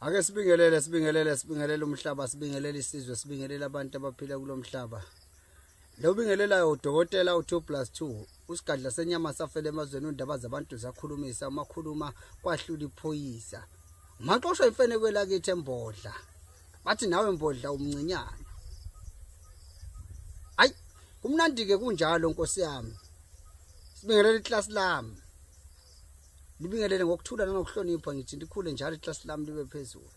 Ake sibingelele sibingelele sibingelele umhlaba, sibingelele isizwe, sibingelele abantu abaphila kulo mhlaba. Lo bingelelayo udokotela u2 + 2, usigadla senyama safele emazweni, undaba zabantu zakhulumisa, umakhuluma kwahlula iphoyisa. Maxoshwa imfene kwelakithi eMbodla. Bathi nawe Mbodla umncinyana. Ayi, kumnandi ke kunjalo Nkosi yami. Sibingelele iklasi lami. Libingelele ngokuthula nangokuhlonipha, ngithi likhule njalo iklasi lami libe phezulu.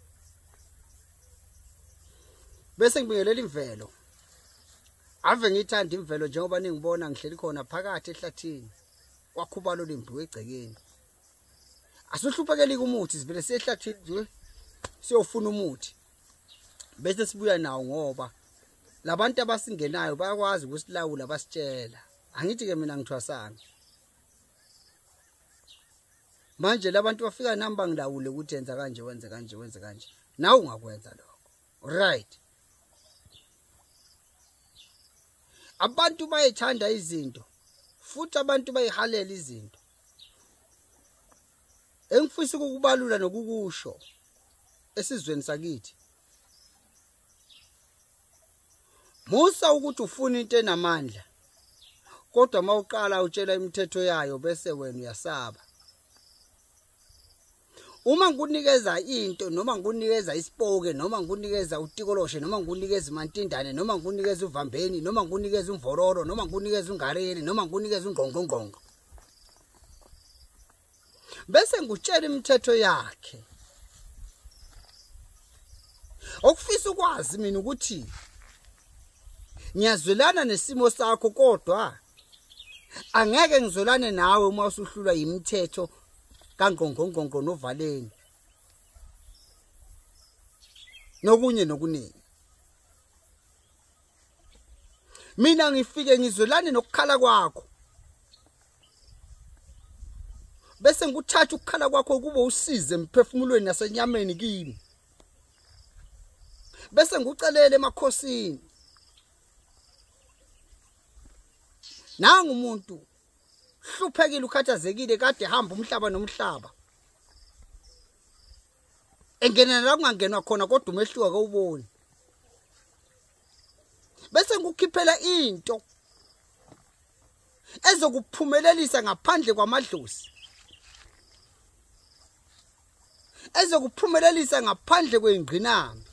Bese ngibingelela imvelo. Ave ngithanda imvelo njengoba ningibona ngihleli khona phakathi ehlathini. Kwakhubalo limbiwe egcekeni. Asuhluphekeli kumuthi, sivele siyehlathini nje siyofuna umuthi. Bese sibuya nawo ngoba labantu abasingenayo bayakwazi ukusilawula basitshela. Angithi ke mina ngithwasana. Manje labantu bafika nami bangilawule ukuthi yenza kanje, wenze kanje, wenze kanje. Nawe ungakwenza lokho. Right. Abantu bayithanda izinto futhi abantu bayihalela izinto. Engifisa ukukubalula nokukusho esizweni sakithi, musa ukuthi ufuna into enamandla, kodwa mawuqala utshela imithetho yayo bese wena uyasaba. Uma ngikunikeza into, noma ngikunikeza isipoke, noma ngikunikeza utikoloshe, noma ngikunikeza imantindane, noma ngikunikeza uvambeni, noma ngikunikeza umvororo, noma ngikunikeza ungareni, noma ngikunikeza ungqongqongqongo, bese ngikutshela imithetho yakhe. Okufisa ukwazi mina ukuthi ngiyazwelana nesimo sakho, kodwa angeke ngizwelane nawe uma usuhlulwa yimithetho kangqongqongqongo novaleni nokunye nokuningi. Mina ngifike ngizwelane nokukhala kwakho, bese ngikuthatha ukukhala kwakho kube usize emphefumulweni nasenyameni kimi, bese ngikucelele emakhosini. Nangu umuntu hluphekile, ukhathazekile, kade hamba umhlaba nomhlaba, engena la kungangenwa khona, kodwa umehluko akawuboni. Bese ngikukhiphela into ezokuphumelelisa ngaphandle kwamadlozi, ezokuphumelelisa ngaphandle kwengqinamba,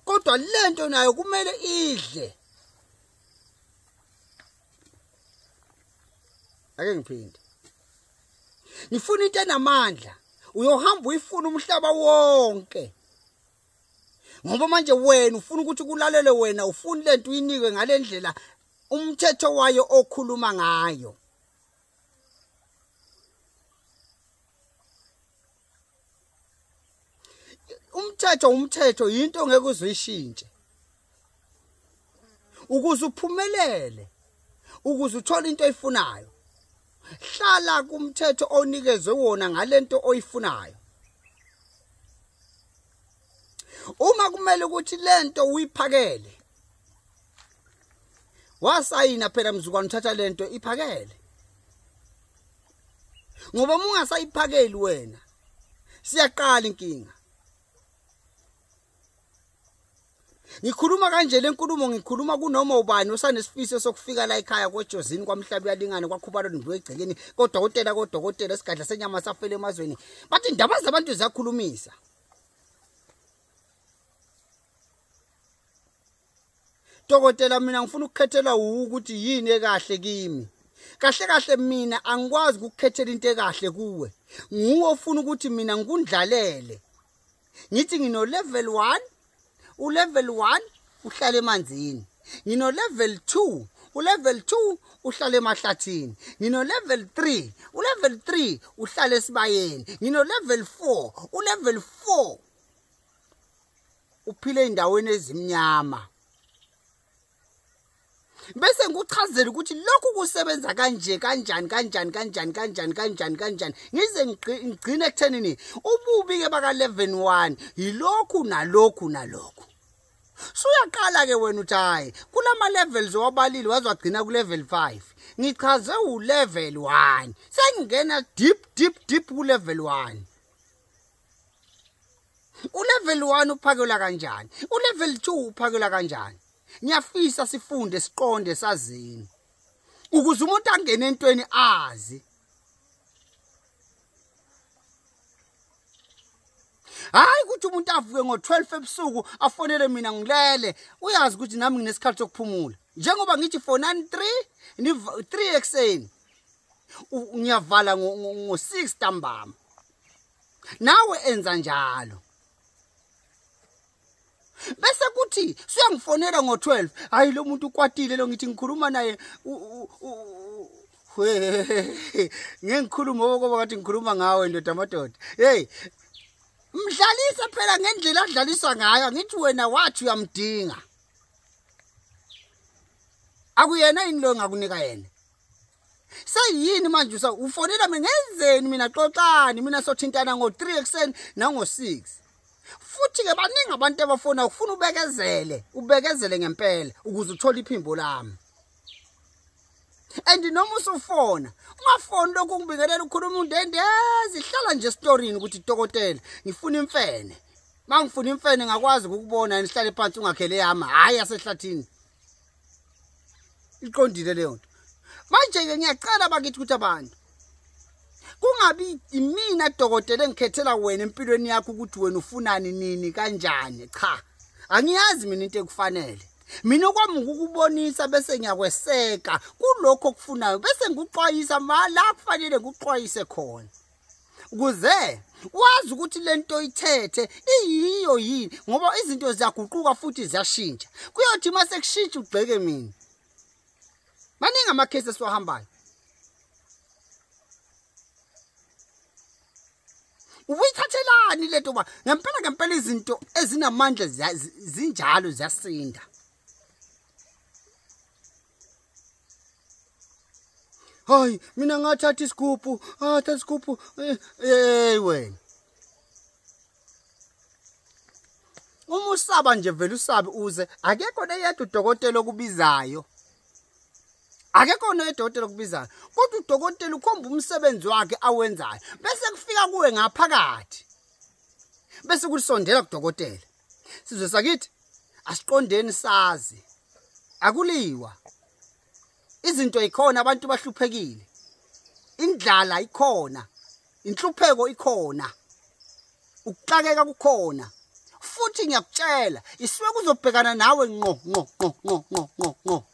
kodwa lento nayo kumele idle. Ake ngiphinde, ngifuna into enamandla. Uyohamba uyifuna umhlaba wonke, ngoba manje wena ufuna ukuthi kulalele wena, ufuna lento uyinikwe ngalendlela umthetho wayo okhuluma ngayo. Umthetho umthetho yinto ongeke uzuyishintshe. Ukuze uphumelele, ukuze uthole into oyifunayo, hlala kumthetho onikezwe wona ngalento oyifunayo. Uma kumele ukuthi lento uyiphakele, wasayina phela mzukwana, uthatha lento iphakele, ngoba uma ungasayiphakeli wena siyaqala inkinga. Ngikhuluma kanje le nkulumo ngikhuluma kunoma ubani osanesifiso sokufika la ekhaya kweJozini, kwamhlaba uyalingana, kwakhubalo limbiwe egcekeni, kodokotela kodokotela, isigadla senyama safele emazweni. Bathi indaba zabantu ziyakhulumisa. Dokotela, mina ngifuna ukukhethela ukuthi yini ekahle kimi. Kahle kahle mina angikwazi ukukhethela into ekahle kuwe. Nguwe ofuna ukuthi mina ngikundlalele. Ngithi ngino level 1, u level 1 uhlala emanzini. Ngino level 2, u level 2 uhlala emahlathini. Ngino level 3, u level 3 uhlala esibayeni. Ngino level 4, u level 4 uphile endaweni ezimnyama. Bese ngikuchazela ukuthi lokhu kusebenza kanje kanjani kanjani kanjani kanjani kanjani kanjani, ngize ngigcine ekuthenini ububi ke baka level 1 yilokhu nalokhu nalokhu. Suyaqala ke wena uthi hayi kulama levels owabalile waze wagcina ku level 5, ngichaze u level 1, sengingena deep deep deep ku level 1. Ulevel 1 uphakelwa kanjani, ulevel 2 uphakelwa kanjani. Ngiyafisa sifunde siqonde sazini, ukuze umuntu angene entweni azi. Hayi ukuthi umuntu avuke ngo-12 ebusuku afonele mina ngilele. Uyazi ukuthi nami nginesikhathi sokuphumula. Njengoba ngithi fonani 3 ekuseni, ngiyavala ngo-6 ntambama. Nawe enza njalo. Bese kuthi suyangifonela ngo-12, hayi lo muntu ukwatile lo, ngithi ngikhuluma naye ngeke ngikhulume okoba kathi ngikhuluma ngawe ndoda madoda. Hey, mdlalisa phela ngendlela adlaliswa ngayo. Ngithi wena wathi uyamdinga, akuyena yini lo ngakunika yena? Seyini manje ufonela mina ngenzeni mina? Xoxani mina, sothintana ngo-3 ekuseni nango-6. Futhi ke baningi abantu abafona, ufuna ubekezele, ubekezele ngempela ukuze uthole iphimbo lami. And noma usufona, ungafoni lokhu ngibingelela ukhuluma undendezi, hlala nje esitorini ukuthi dokotela ngifuna imfene. Mangifuna imfene ngakwazi ukukubona nihlale phansi ungakhele yami, hayi asehlathini. Iqondile leyo nto. Manje ke ngiyacela bakithi ukuthi abantu kungabi imina dokotela engikhethela wena empilweni yakho ukuthi wena ufunani nini kanjani. Cha, angiyazi mina into ekufanele. Mina kwami ukukubonisa bese ngiyakweseka kulokho okufunayo, bese ngikuxwayisa la kufanele ngikuxwayise khona, ukuze wazi ukuthi lento ithethe iyiyo yini, ngoba izinto ziyaguquka futhi ziyashintsha. Kuyothi mase kushintsha ugxeke mina. Maningi amakhesi esiwahambayo. Ubuyithathelani lento ba ngempela ngempela izinto ezinamandla zinjalo ziyasinda. Hayi mina ngathatha isigubhu, thatha isigubhu. Hey wena, uma usaba nje vele usabe uze. Akekho neyedwa udokotela okubizayo, akekho neyedwa okubizayo, kodwa udokotela ukhomba umsebenzi wakhe awenzayo, bese kufika kuwe ngaphakathi, bese kulisondela kudokotela. Sizwe sakithi asiqondeni sazi, akuliwa. Izinto ikhona, abantu bahluphekile, indlala ikhona, inhlupheko ikhona, ukuxakeka kukhona. Futhi ngiyakutshela isuke kuzobhekana nawe ngqo ngqo ngqo ngqo ngqo ngqo ngqo.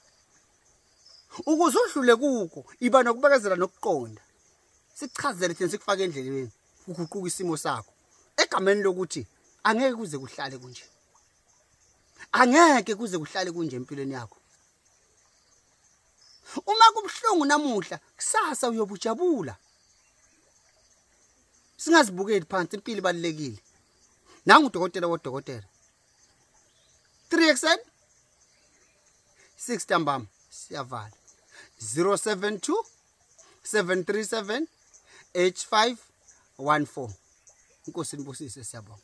Ukuze udlule kuko iba nokubekezela nokuqonda. Sichazele thina sikufake endleleni ukuguquka isimo sakho, egameni lokuthi angeke kuze kuhlale kunje, angeke kuze kuhlale kunje empilweni yakho. Uma kubuhlungu namuhla, kusasa uyobujabula. Singazibukeli phansi, impilo ibalulekile. Nangu udokotela wodokotela. 3 ekuseni 6 ntambama siyavala. 072 737 8514. Inkosi inibusise, siyabonga.